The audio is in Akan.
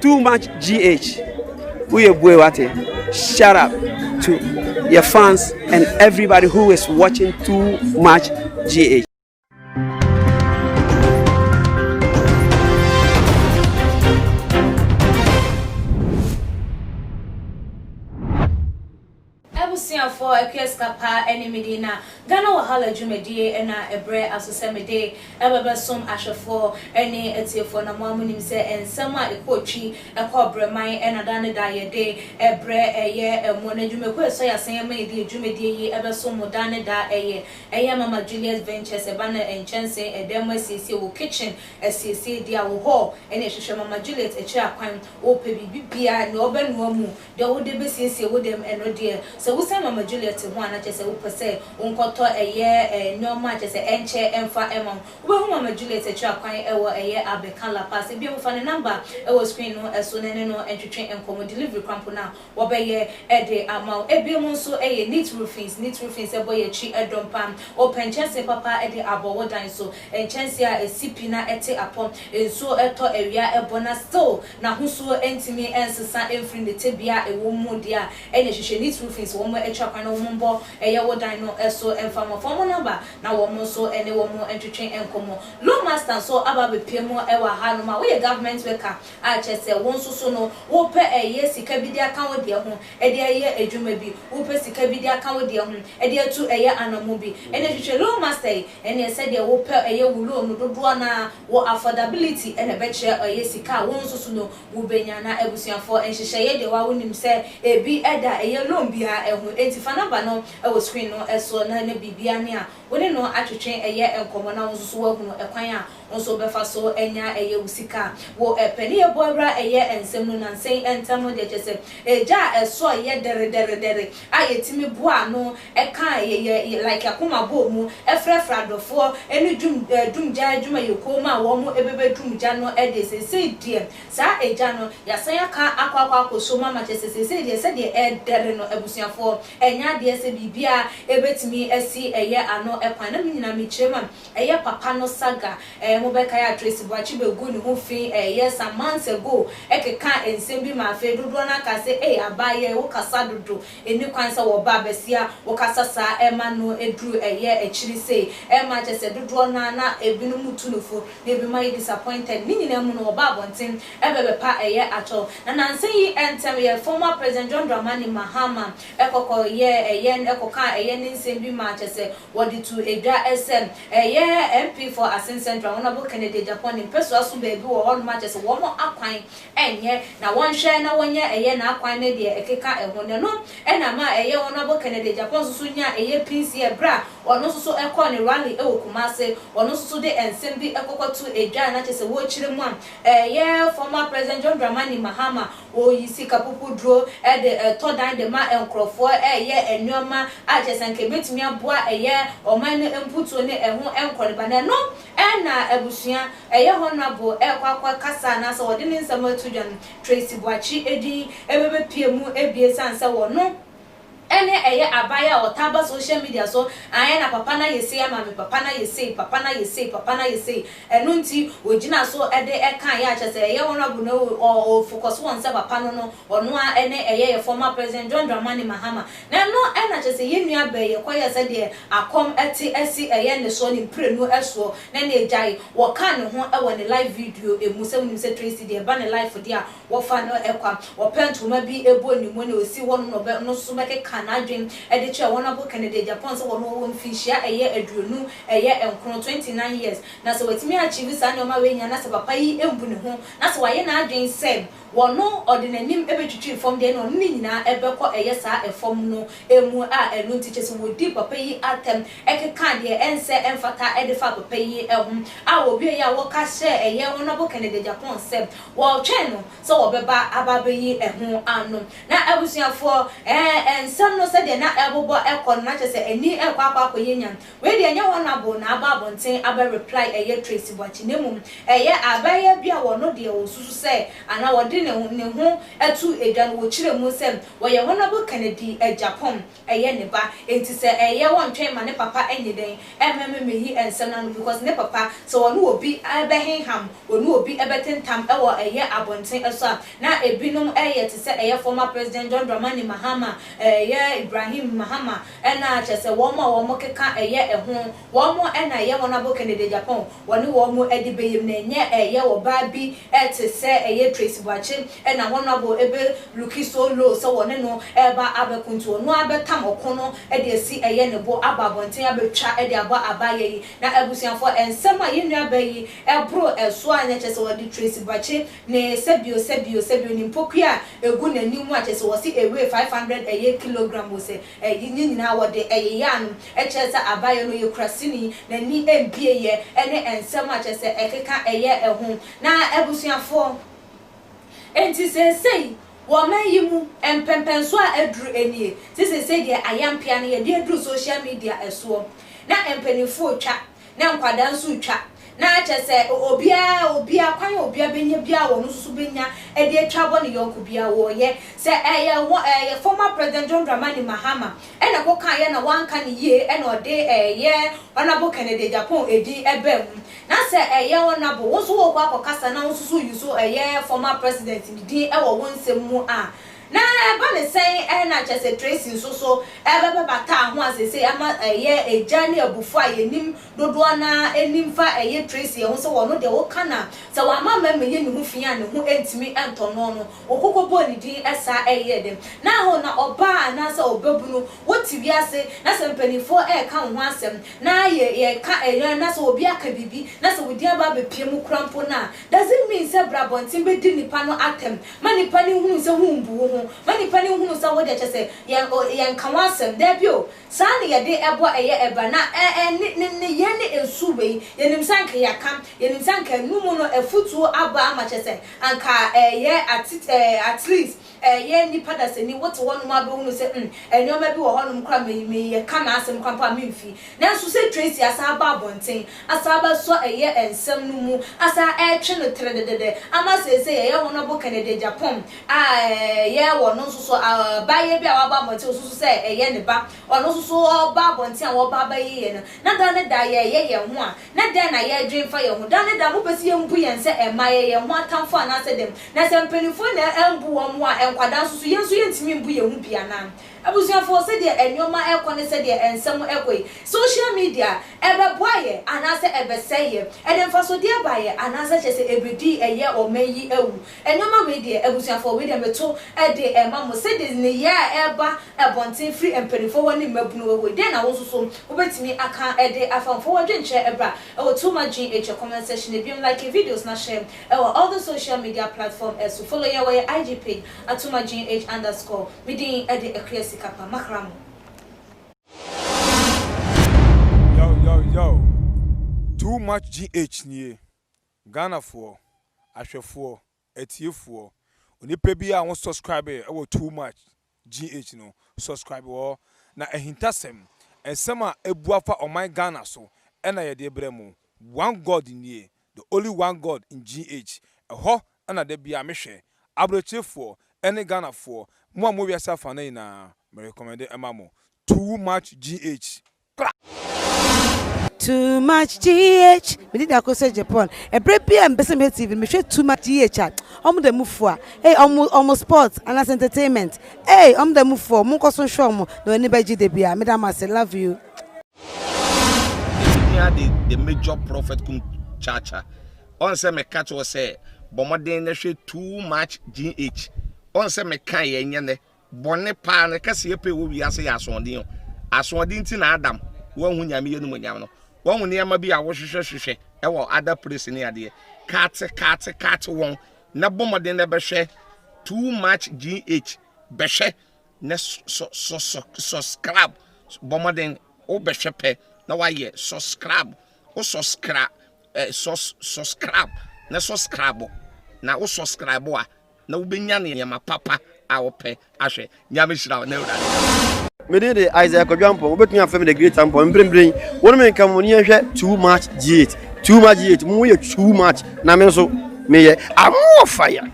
Too much GH woyɛ bue wate shut up to your fans and everybody who is watching too much GH. Abusuafoɔ Akua Sika paa ɛne me din na Ghana Wahala dwumadie ɛna ɛbrɛ aso sɛ mede ɛbɛbɛsom ahwɛfoɔ ɛne atiefoɔ na mo ara mo nim sɛ nsɛm a ɛkɔɔ twi ɛkɔɔ brɛman ɛna da ne da yɛde ɛbrɛ ɛyɛ ɛmo na dwumakuo ɛsɔ yasen ɛma yɛde dwumadie yi ɛbɛsom mo da ne da ɛyɛ ɛyɛ Mama Juliet Ventures ɛba no nkyɛnse ɛdan mu asiesie wo kitchen asiesie deɛ wo hall ɛne ɛhwehwɛ Mama Juliet akyiri akwan wopɛ biribi biara nea ɔbɛnoa mu Deɛ wode bɛsiesie wo dɛm ɛno deɛ, sɛ wosan Mama Juliet ho a na kyerɛ sɛ wopɛ sɛ wonkɔtɔ ɛyɛ nnoɔma a kyerɛ sɛ ɛnkyɛ ɛmfa ɛma wo. Wobɛhu Mama Juliet akyiri akwan ɛwɔ ɛyɛ Abeka La Paz. Ebia wofa ne number ɛwɔ screen no so na ɛne no ntwetwe nkɔmmɔ. Delivery koraa mpo no a wɔbɛyɛ de ama wo. Ebiom nso ɛyɛ Neat Roofings. Neat Roofings ɛbɔ yɛn akyi dɔm paa. Wopɛ nkyɛnsee papa de abɔ wo dan so, nkyɛnsee a ɛsi pi na ɛte apɔ, nsuo tɔ awia ɛbɔ na still N'ahosuo ntumi nsesa mfiri ne tebea a ɛwɔ mu deɛ a, ɛnneɛ hwehwɛ Neat Roofings, wɔn atwa kwan na wɔn mmɔ ɛyɛ wo dan no so mfa mma. Fa wɔn nɔmba na wɔn nso ne wɔn ntwetwe nkɔmmɔ. Loan Master nso aba abɛpue mu wɔ ha nom a woyɛ government worker a kyerɛ sɛ wo nso so no wopɛ ɛyɛ sika bi de aka wo deɛ ho de ayɛ adwuma bi, wopɛ sika bi de aka wo deɛ ho de atu ɛyɛ anammɔn bi, ɛnneɛ hwehwɛ Loan Master yi, ɛnneɛ sɛdeɛ wopɛ ɛyɛ wo loan no dodoɔ no ara Wo affordability na ɛbɛkyerɛ ɔyɛ sika a wo nso so no wobɛnya. Na abusuafoɔ nhyehyɛeɛ deɛ woa wonim sɛ ebi da ɛyɛ loan biara ho enti fa number no wɔ screen no so na ne biribiara ne a wo ne no atwetwe ɛyɛ nkɔmmɔ na wo nso so woahunu ɛkwan a wo nso wobɛfa so anya ɛyɛ wo sika a wo pɛ. Ne yɛbɔ awura ɛyɛ nsɛm no nansa yi ntam no deɛ kyerɛ sɛ egya a ɛsɔ yɛ dɛredɛredɛre a yɛtumi boa ano ɛka yɛ yɛ like akoma bɔɔ mu frɛfrɛ adɔfoɔ ne dwum dumgya adwumayɛkuo mu a wɔn bɛbɛ dum gya no deɛ seesei deɛ saa egya no yɛasan aka akɔ akɔ akɔsɔ mu ama kyerɛ sɛ seesei deɛ sɛdeɛ ɛredɛre no abusuafoɔ ɛnyɛ adeɛ sɛ biribiara ɛbɛtumi asi ɛyɛ ano kwan na me nyinaa mekyerɛ mu a ɛyɛ papa no saga ɛɛ mobɛkae a Tracy Boakye bɛgu ne ho fi ɛyɛ some months ago ɛkeka nsɛm bi ma afei dodoɔ no aka sɛ ei abaayewa yi wokasa dodo Enni kwan sɛ wɔba basia wokasa saa ɛma no duru ɛyɛ akyiri sei ɛma kyɛsɛ dodoɔ no ara na ebinom tu no fo na ebinom ayɛ disappointed ne nyinaa mu no wɔba abɔnten ɛbɛbɛpa ɛyɛ atɔ na nansa yi ntɛm yɛ former president John Dramani Mahama ɛkɔkɔ yɛɛ ɛyɛ ɛkɔkaa ɛyɛ ne nsɛm bi maa kyɛsɛ wɔde too edwa sɛ ɛyɛ MP for Assin Central Honourable Kennedy Agyapong ne mpɛsoa so baabi wɔ hɔnom a kyɛsɛ wɔn akwan ɛnyɛ, na wɔnhwɛ na wɔnyɛ ɛyɛ n'akwan ne deɛ ɛkeka ɛho, na ɛno na ɛmaa ɛyɛ Honourable Kennedy Agyapong nso so nyaa ɛyɛ pinsie ɛberɛ a ɔno nso so ɛkɔɔ ne rally ɛwɔ Kumase, ɔno nso so de nsɛm bi ɛkɔkɔ too edwa a na kyerɛ sɛ wɔrekyerɛ mu a ɛyɛ former President John Dramani Mahama ɔreyi sika pupuduro ɛde ɛtɔ dan de ma nkorɔfoɔ ɛreyɛ nnoɔma a kyerɛ sɛ anka ɛbɛtumi aboa ɛyɛ ɔman no mputuo ne ɛho nkɔneba, na ɛno Ɛna abusua, ɛyɛ honourable ɛrekɔ akɔ kasa anaasɛ ɔde ne nsɛm reto dwa no, Tracy Boakye edin ɛbɛbɛpue mu ebie ɛsiane sɛ ɔno ɛne ɛyɛ abaayewa a ɔtaa ba social media so, ae na papa no ayɛ sei ama me, papa no ayɛ sei, papa no ayɛ sei, papa no ayɛ sei, ɛno nti ɔgyina so ɛde ɛkaeɛ a kyerɛ sɛ ɛyɛ honourable no ɔ ɔfocus wɔn sɛ papa no no ɔno ara ɛne ɛyɛ yɛ former president John Dramani Mahama. Na ɛno na kyerɛ sɛ yɛn nua bɛɛ yɛ kɔyɛɛ sɛdeɛ akɔm te asi ɛyɛ ne soɔ ne mprenu soɔ na ne agyae wɔkaa ne ho wɔ ne live video mu sɛ wonim sɛ Tracy deɛ ɛba ne life deɛ a wɔfa no kwa wɔpɛ ntoma bi bɔ ne mu na ɔsi hɔ nom na ɔbɛ no nso bɛkeka n'adwen de kyerɛ wɔn abo Kennedy Agyapong sɛ wɔn ɔwɔ mfinhyia ɛyɛ aduonu ɛyɛ nkron 29 years na sɛ watumi achieve saa nneɛma wei nyinaa na sɛ papa yi mbu ne ho na sɛ wayɛ n'adwen sɛ Wɔ no ɔde n'anim bɛtwitwiri fam deɛ na ɔne ne nyinaa bɛkɔ ɛyɛ saa ɛfam no mu a ɛno nti kyerɛ sɛ wɔdii papa yi atɛm kekaa deɛ ɛnsɛ ɛmfata de faa papa yi ho a wɔwieɛ a wɔka hyɛɛ ɛyɛ Honourable Kennedy Agyapong sɛ wɔretwɛn no sɛ wɔbɛba aba abɛyi ɛho ano. Na abusuafoɔ ɛɛ nsɛm no sɛdeɛ na ɛrebobɔ kɔ no na kyerɛ sɛ ani rekɔ akɔ akɔyɛ nyan. Wei deɛ ɛnyɛ honourable na aba abɔnten abɛ reply ɛyɛ Tracy Boakye na mmom ɛyɛ abaayewa bi a wɔno deɛ wɔsusu sɛ anaa wɔde de ne ho too dwa no wɔkyerɛɛ mu sɛ wɔyɛ Honourable Kennedy Agyapong ɛyɛ ne ba enti sɛ ɛyɛ wɔntwɛn ma ne papa nyɛ dɛn ɛmma mɛmɛyi nsɛm no ano because ne papa sɛ ɔne obi bɛhenham ɔne obi bɛtentam wɔ ɛyɛ abɔnten so a na ebinom yɛ te sɛ ɛyɛ former president John Dramani Mahama ɛyɛ Ibrahim Mahama ɛna kyerɛ sɛ wɔn a wɔn keka ɛyɛ ɛho wɔn na ɛyɛ Honourable Kennedy Agyapong wɔne wɔn de bɛyam na ɛnyɛ ɛyɛ ɔbaa bi te sɛ ɛyɛ Tracy Boakye na Honourable bɛ looki so low sɛ wɔne no reba abɛko nti ɔno ara bɛtam ɔko no de asi ɛyɛ ne bo aba abɔnten abɛtwa de abɔ abaayɛ yi. Na abusuafoɔ nsɛm a yɛn nua baa yi boro so a na kyerɛ sɛ ɔde Tracy Boakye ne sɛbio sɛbio sɛbio ne mpokua a ɛgu n'anim a kyerɛ sɛ wɔse ɛweigh 500 ɛyɛ kilogram wɔ sɛ Eyi ne nyinaa wɔde ɛyeyaa no kyerɛ sɛ abayɛ no yɛ kuraseni, n'ani mpieɛ ne nsɛm a kyerɛ sɛ ɛkeka ɛyɛ ho. Na abusuafoɔ, enti seesei wɔ ɔman yi mu mpɛnpɛnsoɔ a aduru nie, sɛ seesei deɛ ayampea no yɛde aduru social media soɔ, na mpaninfoɔ retwa, na nkwadaa nso retwa, na kyerɛ sɛ obiara, obiara, kwan a obiara bɛnya biara a ɔno nso so bɛnya de atwa abɔ ne yɔnko biara, wɔreyɛ. Sɛ ɛyɛ wɔ, ɛyɛ former President John Dramani Mahama ɛna ɛkɔkaeɛ na wanka no yie ɛna ɔde ɛyɛ Honourable Kennedy Agyapong edin ɛbaa mu. Na sɛ ɛyɛ Honourable, wo nso worekɔ akɔkasa na wo nso so use ɛyɛ former President ne din ɛwɔ wo nsɛm mu a, Na ɛba ne sɛn na kyerɛ sɛ Tracy nso so ɛbɛbɛbataa ho a seesei ama ɛyɛ egya ne abufuo a yɛnim dodoɔ no ara nim fa ɛyɛ Tracy ho sɛ ɔno deɛ woka no a sɛ wamma amma ammɛyɛ ne ho fi a ne ho ntumi ntɔ noɔ no wokokɔ bɔɔ ne din saa ɛyɛɛ dɛn na ho na ɔbaa anaasɛ ɔbabunu wote wiase na sɛ mpaninfoɔ ɛreka wo ho asɛm na yɛ yɛka ɛyɛ na sɛ obi aka biribi na sɛ wo din aba abɛpue mu koraa mpo no a doesn't mean sɛ bra abɔnten bɛdi nipa no atɛm Ma nnipa no nhunu sɛ wombu wo ho. Ma nnipa no nhunu sɛ wo deɛ kyerɛ sɛ yɛn o yɛnka w'asɛm. Dabi o, saa na yɛde ɛbɔ ɛyɛ ɛba. Na ɛ ɛ ne ne nneyɛɛ ne nsu wei, yɛnim sɛ anka yɛaka, yɛnim sɛ anka ɛno mu no afutuo aba ama kyerɛ sɛ anka ɛyɛ at ɛ at least ɛyɛ nnipa dasani wote hɔnom a wobɛhunu sɛ mm nneɛma bi wɔ hɔnom koraa me me yɛka m'asɛm koraa mpo a memfi. Nanso sɛ Tracy asan aba abɔnten, asan abɛsɔ ɛyɛ nsɛm no mu, asan retwe no terededede ama seesei ɛyɛ Honourable Kennedy Agyapong a ɛyɛ ɔno nso so abaayewa bi a waba abɔnten ɔsusu sɛ ɛyɛ ne ba, ɔno nso so ɔreba abɔnten a wɔreba abɛyɛ yɛn no, na da ne da yɛreyɛ yɛn ho a, na dɛn na yɛredwen fa yɛn ho? Da ne da mopɛ sɛ yɛmbu yɛn sɛ mmaa, yɛyɛ yɛn ho atamfo anaasɛ dɛn? Na sɛ mpanimfoɔ na ambu wɔn a, nkwadaa nso so, yɛn nso yɛntumi mbu yɛn ho bi anaa? Abusuafoɔ, sɛdeɛ nnoɔma rekɔ ne sɛdeɛ nsɛm rekɔ yi, social media, ɛbɛboa yɛ anaasɛ ɛbɛsɛe yɛ? Ɛde mfasodeɛ ba yɛ anaasɛ kyerɛ sɛ ɛbɛdi ɛyɛ ɔman yi awu? Nnoɔma wei deɛ, abusuafoɔ, wei deɛ meto de rema mo, sɛdeɛ nneyɛɛ a ɛreba abɔnten firi mpanimfoɔ hɔ ne mmabunu hɔ yi, dɛn na wo nso so wobɛtumi aka de afa ho? Fa w'adwenkyerɛ bra wɔ Too Much GH comment section, na biom like videos na share wɔ all the social media platform so. Follow yɛn wɔ yɛn IG page, @toomuchgh underscore. Me din de Akua Sikapa. Makra mo. Yo yo yo Too much GH nie Ghanafoɔ, ahwɛfoɔ, atiefoɔ, onipa biara a wo subscribe wɔ Too much GH no, subscribe wɔ hɔ na ahintasɛm, nsɛm a abu afa ɔman Ghana so na yɛde brɛ mo. One God nie, the only one God in GH, ɛhɔ na da biara mehwɛ. Abrokyerefoɔ ne Ghanafoɔ, mo a mowɔ wiase afanan nyinaa, me recommende ma mo. Too much GH. Kra! Too much GH Me din de Akosua Japan Ɛberɛ biara a mepɛ sɛ mehwɛ TV no mehwɛ Too much GH a Ɔmo da mu fua Ei ɔmo ɔmo sports anaasɛ entertainment Ei ɔmo da mu fua o Monkɔ so nhwɛ ɔmo na w'ani bɛgye da biara Meda mo ase love you. Ehia de the major prophet kum chacha ɔn sɛ meka kyerɛ wo sɛ bɔ mmɔden na hwɛ too much GH ɔn sɛ meka yɛ nyɛ nɛ bɔne paa no kɛseɛ pɛ wɔ wiase yɛ asoɔden o asoɔden nti na Adam wanhu Nyame yɛ numonyam no wahu nneɛma bi a wohwehwɛ hwehwɛ ɛwɔ other place ne adeɛ kaate kaate kaate wɔn na bɔ mmɔden na bɛhwɛ too much GH bɛhwɛ na sɔ sɔ sɔ subscribe bɔ mmɔden wobɛhwɛ pɛ na wayɛ subscribe wo subscribe eh, sus subscribe na subscribe na wo subscribe a na wobɛnya nneɛma papa a wopɛ ahwɛ. Nyame hyira wo na Awurade. Me din de Isaiah Kwadwo Ampong, wobɛtumi afrɛ me The Great Ampong. Mprempren, wo ne me nka mo ne yɛnhwɛ Too Much G8. Too Much G8, mo yɛ too much, na me nso meyɛ I'm more fire.